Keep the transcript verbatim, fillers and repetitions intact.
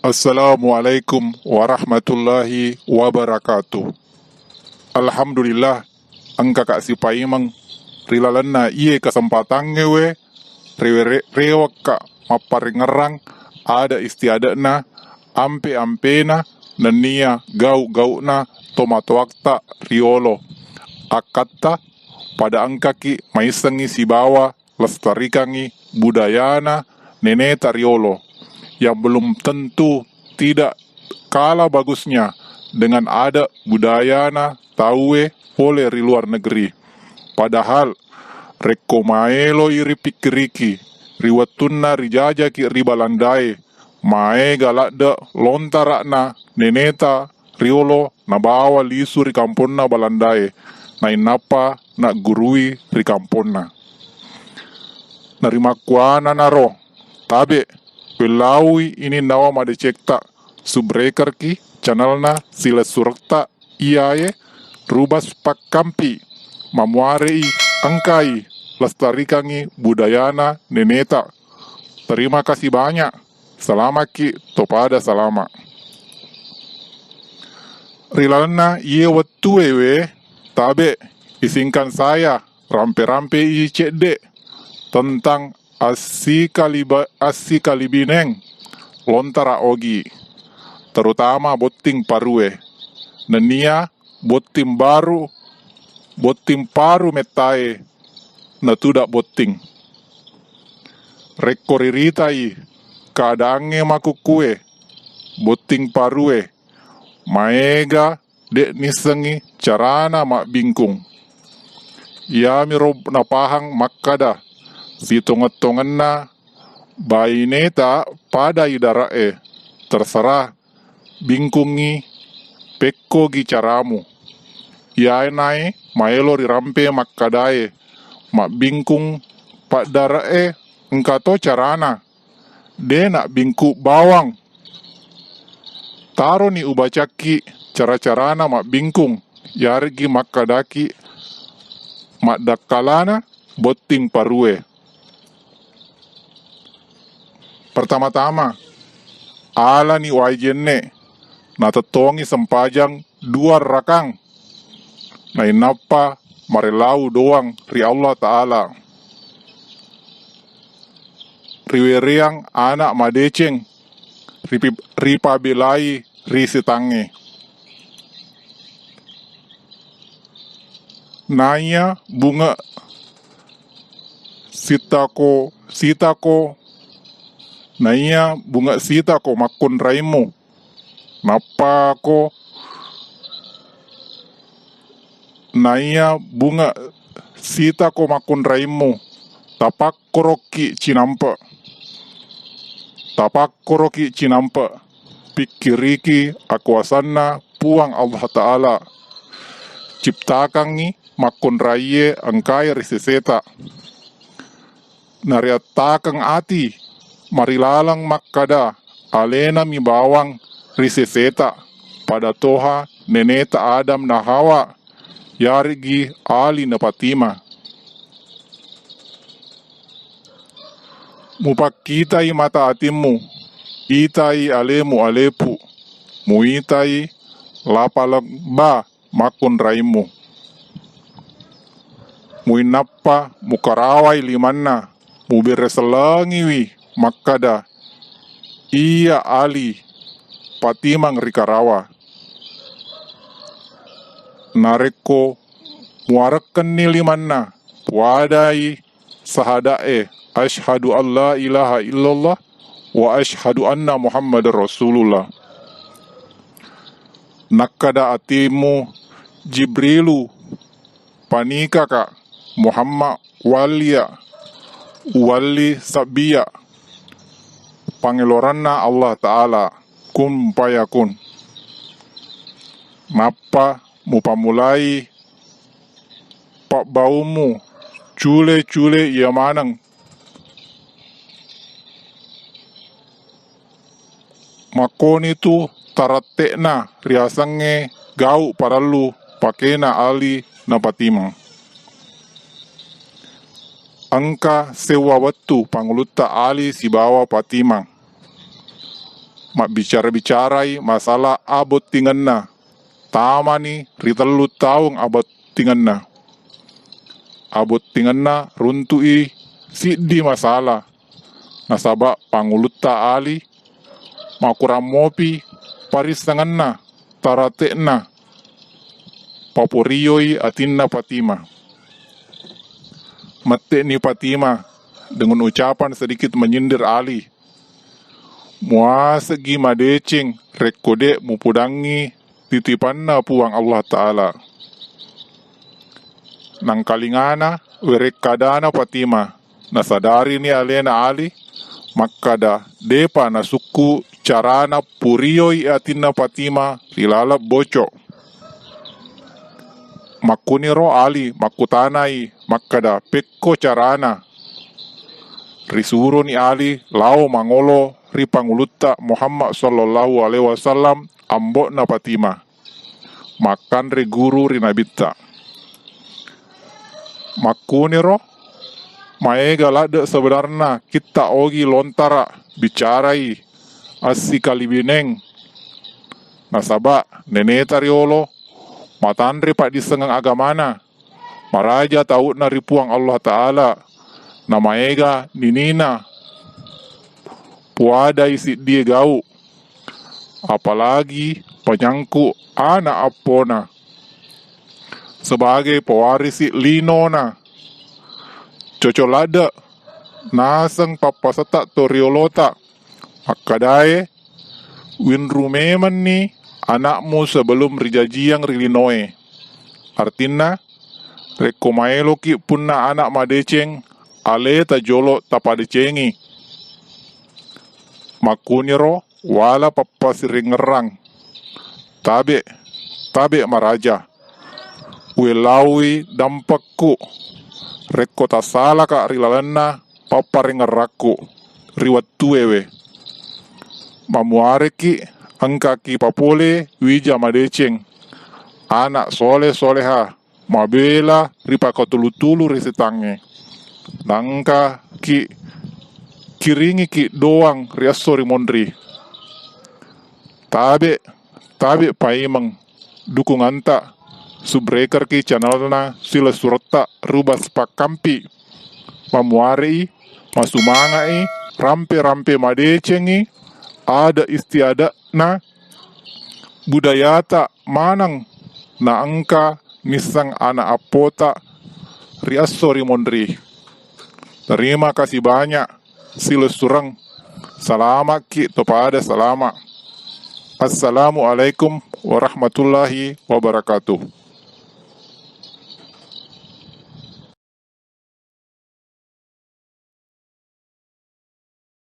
Assalamualaikum warahmatullahi wabarakatuh. Alhamdulillah, engkaka sipaimeng ri lalenna iye kesempatangnge we, rewe-, rewekka mapparengngerang ada istiade'na, ampe-ampena nennia gau-gau'na tomatoatta riolo. Akkatta pada engkaki maissengngi sibawa lestarikangngi budayana neneta riolo yang belum tentu tidak kalah bagusnya dengan adat budayana tauwe pole ri luar negeri. Padahal rekko maeloi ripikkiriki ri wettunna rijajaki ri Balandae, maega ladde lontara'na neneta riolo nabawa lisu ri kamponna Balandae, nainappa naggurui ri kamponna. Narimakkuananaro, tabe, wellaui ininnawa madecekta, subscriberki channelna silessuretta iyae Rubas Pakkampi, mamuarei engkai lestarikangngi budayana neneta. Terima kasih banyak. Salamaki topada salama. Ri lalenna iye wettue we, tabe, izinkan saya rampe-rampei cedde tentang assikaliba-, assikalibineng lontara ogi, terutama botting parue. Nennia botting baru, botting paru mettae natuda botting. Rekko riritai keadaangnge makukkue, botting parue, maega de' nissengngi carana mabbingkung. Iyamiro napahang makkada, sitongeng-tongenna baineta pada idara'e, terserah bingkungngi pekkogi caramu. Iyanae maelo rirampe makkadae, mabbingkung paddara'e engkato carana. De' nabbingku bawang. Taroni ubacakki cara-carana mabbingkung, yareggi makkadaki maddakkalana botting parue. Pertama-tama, alani wai jenne, natettongi sempajang dua rakang, nainappa marellau doang ri Allah Ta'ala. Riwereang ana' madeceng, ripi-, ripabelai ri setangnge. Naiya bunge sitako, sitako, naiya bunge sitako makkunraimmu. Nappako naiya bunge sitako makkunraimmu, tapakkorokki cinampe. Tapakkorokki cinampe. Pikkiriki akuasanna Puang Allah Ta'ala, ciptakangngi makkunraiye engkae ri seseta. Nariattakeng ati marilaleng makkada, alenami bawang ri seseta, pada toha neneta Adam na Hawa, yareggi Ali na Fatimah. Mupakkitai mata atimmu, itai alemu alepu, muitai lapalebba makkunraimmu. Muinnappa mukarawai limanna, muberesellengiwi makkada, iya Ali Fatimang ri Karawa. Narekko muarekkenni limanna, puadai sahada'e, asyhadu an la ilaha illallah wa asyhadu anna Muhammadar Rasulullah. Nakkada atimmu, Jibrilu, panikaka Muhammad walliya, walli sabbiya, pangeloranna Allah Ta'ala, kun fayakun. Nappa mupammulai pabbaummu, cule-cule iya maneng. Makkonitu taratte'na riasengnge gau parellu pakena Ali na Fatimah. Engka sewwa wettu pangulutta Ali sibawa Fatimah. mabbicara-bicarai masalah abottingenna, tamani ri tellu taung abottingenna. Abottingenna runtu'i siddi masalah, nasaba pangulutta Ali makurang mopi parissengenna tarate'na paporioi atinna Fatimah. Mette'ni Fatimah dengan ucapan sedikit menyindir Ali. Muaseggi madeceng rekko de' mupudangngi titipanna Puang Allah Ta'ala. Nangkalingana werekkadana Fatimah, nasadarini alena Ali makkada de'pa nasukku carana purioi atinna Fatimah ri laleng boco. Makkuniro Ali makkutanai makkada pekko carana. Risuroni Ali lao mangolo ri pangulutta Muhammad sallallahu alaihi wasallam, ambo'na Fatimah, makkanre guru ri Nabitta. Makkuniro maega ladde' sebenarna kitta ogi lontara bicarai assikalibineng, nasaba neneta riolo matanre paddissengeng agamana, maraja tau'na ri Puang Allah Ta'ala, namaega ninina puadai siddie gau, apalagi panyangku ana' appona sebagai pewarisi linona. Cocok ladde' naseng pappasetta to riolota. Makkadae, winru memenni ana'mu sebelum rijajiang ri linoe. Artinna, rekko maeloki punna ana' madeceng, aleta jolo tapadecengi. Makkuniro wala pappasiringngerang. Tabe', tabe' maraja. Uwelaui dampekku rekko tassalaka ri lalenna papparingngerakku ri wettuewe. Mamuareki engkaki papole wija madeceng, ana' sole-soleha, mabela ripakatulu-tulu ri setangnge. Nangka ki kiringiki doang ri esso ri monri. Tabe', tabe' paimeng dukunganta, subscriberki channelna silessuretta Rubas Pakkampi. Mamuare'i, masumanga'i, rampe-rampe madecengi, ada istiada'na budayata maneng naengka nisseng ana' appota ri esso ri monri. Terima kasih banyak silessureng. Salama'ki topada salama'. Assalamualaikum warahmatullahi wabarakatuh.